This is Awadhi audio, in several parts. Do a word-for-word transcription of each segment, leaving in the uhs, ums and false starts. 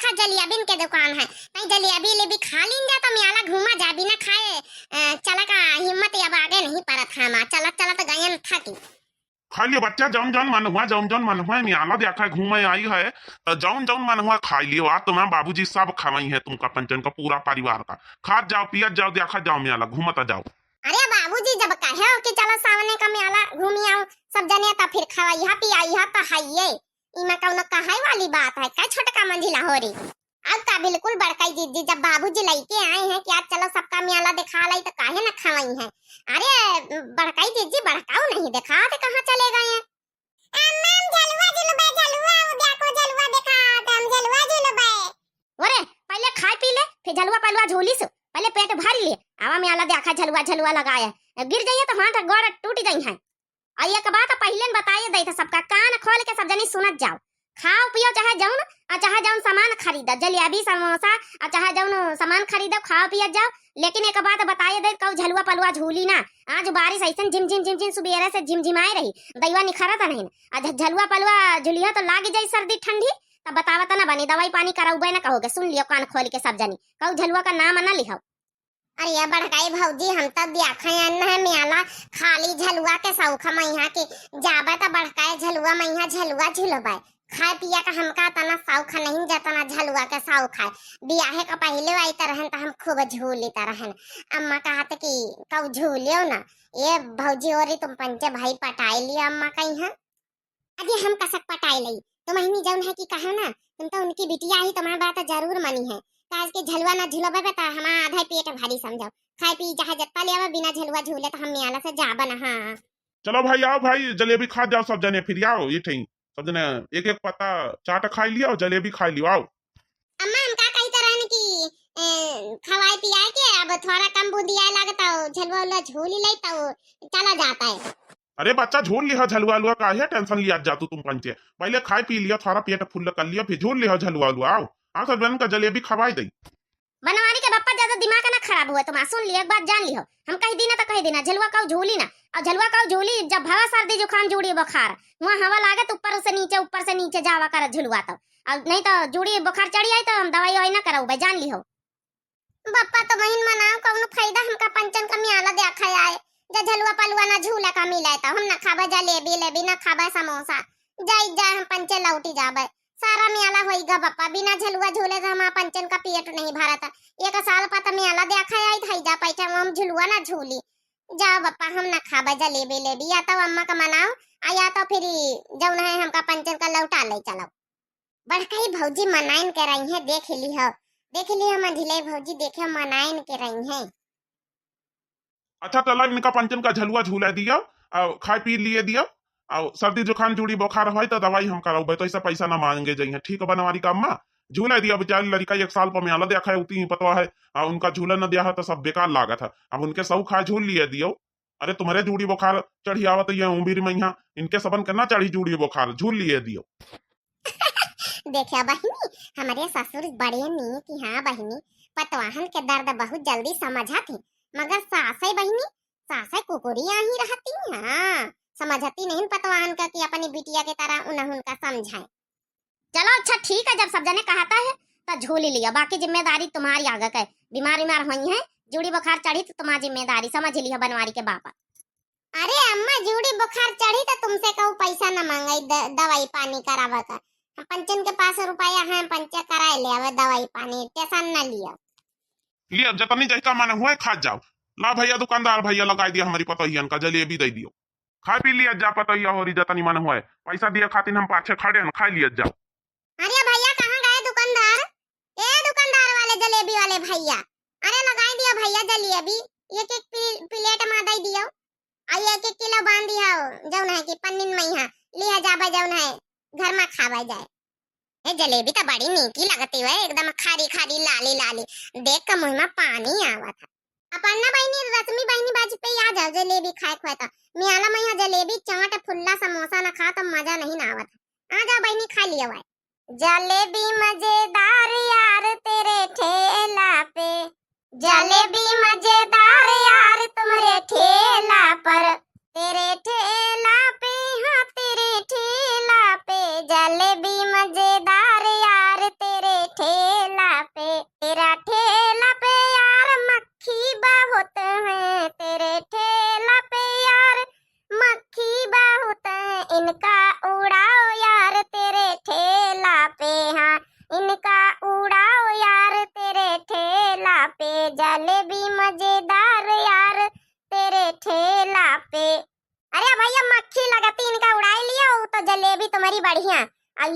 अच्छा, जलेबिन के दुकान है, तई जलेबी लेबी खा लीन जा, तो म्याला घूमा जा, बिना खाए, अ, चला का हिम्मत अब आगे नहीं परत है हमार, चलत चलत गयन थकी। खाइ लियो बच्चा, जौन जौन मन हुआ, जौन जौन मन हुआ, म्याला देखा घूमे आई है, तो जौन जौन मन हुआ खाइ लियो। आज तुम्हारे बाबूजी सब खवाई है तुमका पंचन का, पूरा परिवार का। खात जाओ, पियत जाओ, देखत जाओ म्याला, घूमत जाओ। अरे बाबूजी, जब कहे हो कि चलो सावने का म्याला घूमी आओ सब जने, तो फिर खवाई है, पियाई है, तो है ये। इमा कौनो कहाई वाली बात है, का छोटका मंझिला हो रही? अब का बिल्कुल बड़काई जिज्जी, जब बाबूजी लइके आए हैं कि आज चलो सबका म्याला देखा लाई, तो काहे न खवाई है? अरे बड़काई जिज्जी, बड़काऊ नहीं देखा थे, कहाँ चले गए हैं? अम्मा, हम झलुआ झुलबे, झलुआ, उ देखो झलुआ देखा थे, हम झलुआ झुलबे। ओरे, पहले खाए पी ले, फिर झलुआ पलुआ झूली सु, पहले पेट भर ले, आवा म्याला देखा झलुआ झलुआ लगाए, गिर जाइए तो हाथ गोड़ टूट जाई है। अउ एक बात पहिले न बताए देत है सबका, कान खोल के सब जनी सुनत जाओ। खाओ पियो चाहे जौन, अउ चाहे जौन सामान खरीदो, जलेबी, समोसा, अउ चाहे जौन सामान खरीदो, खाओ पियत जाओ। लेकिन एक बात बताए देत, कऊ झलुआ पलुआ झूली ना। आज बारिश ऐसन झिम झिम झिम झिम सुबेरे से झिमझिमाए रही, दइवा निखरत नहीं। अउ झ-, झलुआ पलुआ झुलिया तो लाग जाई सर्दी ठंडी, तब बतावत ना बनी, दवाई पानी करउबे ना कहोगे। सुन लियो कान खोल के सब जनी, कऊ झलुआ का नाम ना लिहो। अरे ये बड़काई भौजी, हम तो देखा है न है म्याला, खाली झलुआ के शौक है मैहा कि जाबे तो बड़काई झलुआ मैहा झलुआ झुलबे। खाए पिए का हमका इतना शौक नहीं जतना झलुआ के शौक है। बियाहे का पहले आई तो रहन तो हम खूब झूली तो रहन। अम्मा कहत कि कऊ झूलियो ना। ये भौजी, ओरी तुम पंचे भाई पटाई लियो अम्मा कही है। अरे हम कसक पटाई लई, तुम अहिनी जौन है कि कहा ना, तुम तो उनकी बिटिया ही, तुम्हार बात जरूर मनी है। काज के झलुआ ना झुलबे त हमार आधा पेट भारी समझो, खाए पी चाहे जत्ता ले आवे, बिना झलुआ झूले तो हम म्याला से जाबन। हाँ चलो भाई, आओ भाई, जलेबी खा जाओ सब जने, फिर आओ ये ठई सब जने एक एक पत्ता चाट खाई लियो, जलेबी खाई लियो, आओ। अम्मा, हम का कही तो रहन कि, ए, खवाए पियाए के अब थोड़ा कम बूंदिया लागत हो, झलुआ उलुआ झूली ले तो चला जाता है। अरे बच्चा, झूल लिहा झलुआ उलुआ, काहे टेंशन लिया जा तू तुम पंचे। पहले खाए पी लिया, थोड़ा पेट फुल कर लिया, फिर झूल लिहा झलुआ उलुआ। आओ, आओ सब जन का जलेबी खवाई दई। बनवारी के बप्पा, ज्यादा दिमाग ना खराब हुआ तुम्हारा, सुन लियो, एक बात जान लिहो। हम कही दीना तो कही दीना, झलुआ कऊ झूली ना। अउ झलुआ कऊ झूली, जब भवा सर्दी जुकाम जूड़ी बुखार, वहाँ हवा लागत ऊपर से नीचे, ऊपर से नीचे जावा कर झलुआ तो। अउ नहीं तो जूड़ी बुखार चढ़ी आई तो हम दवाई ववाई ना कराऊ भाई, जान लिहो। बप्पा तो बहिन मनाओ, कौनो फायदा हमका पंचन का म्याला देखा आए। जा झलुआ पलुआ ना झूला का मिले तो हम ना खाबे जलेबी लेबी, ना खाबे समोसा। जाई जा हम पंचे लौटी जाबे। सारा म्याला होई गा बप्पा, बिना झलुआ झूले तो हमार पंचन का पेट नहीं भरत। एक साल पा तो म्याला देखा आई था, जा पैसा हम झलुआ ना झूली। जाओ बप्पा, हम ना खाबे जलेबी लेबी, या तो अम्मा का मनाओ, आ या तो फिर जौन है हमका पंचन का लौटा ले चलो। बड़काई भौजी मनाइन के रही है, देख लिहो, देख लिहो मंझिले भौजी, देखे मनाइन के रही है। अच्छा चला, इनका पंचन का झलुआ झूला दिया, अउ खाए पी लिए दिया, अउ सर्दी जुकाम जूड़ी बुखार होई तो दवाई हम कराउबे, तो ऐसा पैसा ना मांगे जाई है। ठीक है बनवारी का अम्मा, झूला दिया बेचारी लड़का, एक साल पर म्याला देखा है, उती ही पतवा है, अउ उनका झूला न दिया है तो सब बेकार लागत है। अब उनके शौक है, झूल लिए दियो। अरे तुम्हरे जूड़ी बुखार चढ़ी आवत ये उमिर में यहाँ, इनके सबन के ना चढ़ी जूड़ी बुखार, झूल लिए दियो। देखा बहिनी, हमरे ससुर बड़े नीक, हाँ बहिनी, पतवाहन के दर्द बहुत जल्दी समझत ही, मगर सासै बहिनी, सासै कुकुरी आही रहती, हाँ, समझती नहीं पतवाहन का कि अपनी बिटिया के तरह उन्हें उनका समझाए। चलो अच्छा ठीक है, जब सब जने कहता है तो झूल ही लिया, बाकी जिम्मेदारी तुम्हारी आगे के। बीमार बीमार होई है, जूड़ी बुखार चढ़ी तो तुम्हारी जिम्मेदारी, समझ लिया बनवारी के बापा। अरे अम्मा, जूड़ी बुखार चढ़ी तो तुमसे कहू पैसा न मांगाई, द-, दवाई पानी करावे का। हम पंचन के पास रुपया है, पंचे कराए ले आवे दवाई पानी, टेंशन न लिया। लिया, जतनी जहिका मन हुए खा जाओ। ला भैया, दुकानदार भैया, लगाई दिया हमारी पतोहियन का, जलेबी दे दियो। खाए पी लिया जा पतोहिया होरी, जतनी मन हुए। पैसा दिए खातिर हम पाछे खड़े हन, खाए लिया जा। अरे भैया, कहाँ गए दुकानदार? ए दुकानदार वाले, जलेबी वाले भैया, अरे लगाई दिया भैया जलेबी, एक एक प्ले-, प्लेट में दे दियो, आ एक एक किलो बांध दिया, जौन है कि पन्निन में यहाँ लिया जाबे, जौन है घर में खाबे जाए। ए जलेबी तो बड़ी नीकी लगती है, एकदम खारी खारी, लाली लाली, देख के मुँह में पानी आवत है। अपर्णा बहिनी, रश्मि बहिनी, बाजी पे आ जाओ, जलेबी खाए खुआए तो। मियाला मैया जलेबी, चाट, फुल्ला, समोसा न खा तो मजा नहीं ना आवत। आ जाओ बहिनी, खा लियो भाई। जलेबी मजेदार यार तेरे ठेला पे, जलेबी मजेदार यार तुम्हारे ठेला पर, तेरे ठेला पे, हाँ तेरे ठेला पे, जलेबी मजेदार यार तेरे ठेला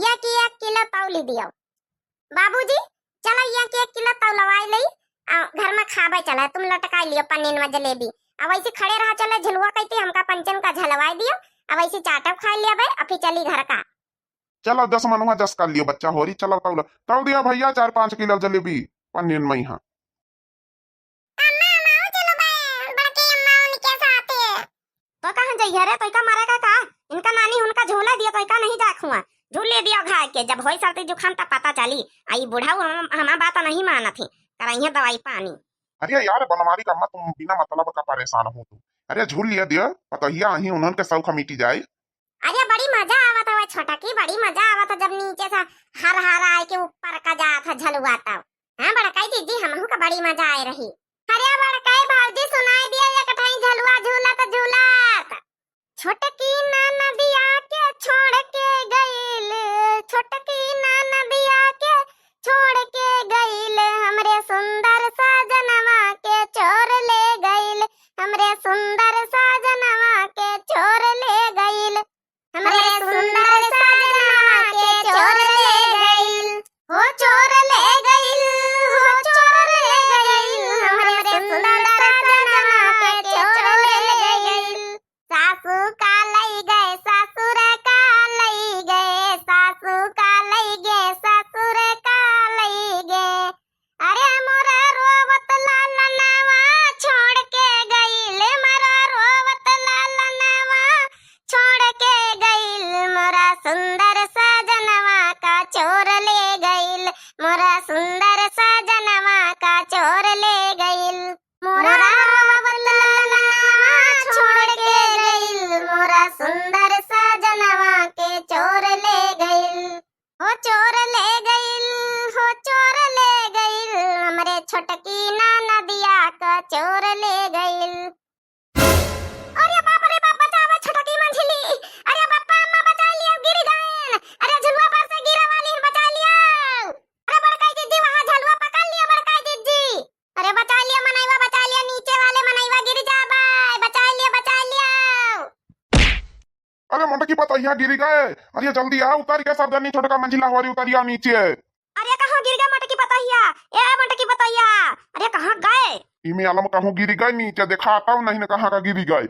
छुट्टा की एक किलो तौली दियो। बाबूजी, चलो यहाँ के एक किलो तौलवाई लई, आ, घर में खाबे चला, तुम लटकाई लियो पन्नीन में जलेबी। अब ऐसे खड़े रहा चला झुलुआ कहती हमका पंचन का झलवाई दियो, अब ऐसे चाटब खाई लिया बे, अभी चली घर का। चलो दस मनुआ जस कर लियो बच्चा होरी, चलो तौल, तौल दिया भैया चार पाँच किलो जलेबी पन्नीन में यहाँ। अम्मा, अम्मा, ओ चलो बे, बड़की अम्मा उनके साथे। तो कहाँ जइहे रे, तोइका मारे का का? इनका नानी उनका झूला दिया, तोइका नहीं जाखुआ। झूल ले दिया घाय के, जब होई सर्दी जुकाम तब पता चली। आ ई बुढ़ऊ हम, हमार बात नहीं मानत ही, करइहे दवाई पानी। अरे यार बनवारी का अम्मा, तुम बिना मतलब का परेशान हो तू। अरे झूल लिया दिया, पतोहिया अही उन्हन के शौक मिटी जाए। अरे बड़ी मजा आवत हवे छोटकी, बड़ी मजा आवत है जब नीचे से हर हर आए के ऊपर का जात है झलुआ तब। हाँ बड़काई जीजी, हमहू का बड़ी मजा आए रही। अरे बड़काई भौजी सुनाई दिया एक ठई झलुआ झूलत झूलत। छोटकी ननदिया के छोड़ के गइल, छोटकी ननदिया के छोड़ के गइल, हमरे सुंदर सजनवा के चोर ले गइल, हमरे सुंदर सजनवा के चोर ले गइल, हमरे सुंदर सजनवा के चोर ले गइल, हो चोर ले गइल, हो चोर ले गइल, हमरे सुंदर सजनवा के चोर ले गइल। सासू का लई गए, ससुर का लई गए, सासू का लई गए, ससुर का लई गए। अरे मोरा रोवत लालनवा छोड़ के गइल, मोरा रोवत लालनवा छोड़ के गइल, मोरा सुंदर सजनवा का चोर ले गइल, मोरा सुंदर सजनवा का चोर ले गइल। मोरा रोवत लालनवा छोड़ के गइल, मोरा सुंदर सजनवा के चोर ले गइल। हो चोर ले गइल, हो चोर ले गइल, हमरे छोटकी ननदिया का चोर ले गइल। अरे बाप रे बाप, बचावा छोटकी मंझली। अरे बाप्पा अम्मा बचा लिया, गिर गए। अरे झुलुआ पर से गिरा वाली बचा लिया। अरे बड़काई जीजी वहाँ झलुआ पकड़ लिया बड़काई जीजी। अरे बचा लिया मनैवा, बचा लिया, नीचे वाले मनैवा गिर जाबे, बचा लिया, बचा लिया। अरे मोटकी पतोहिया गिरी गए, अरे जल्दी आ उतर के सब जनी छोटका मंझिला होरी उतरिया नीचे। अरे कहाँ गिर गए मोटकी पतोहिया, ए मोटकी पतोहिया, अरे कहाँ गए? इमे आलम कहूँ गिरी गए नीचे, देखाता हूँ नहीं न कहाँ का गिरी गए।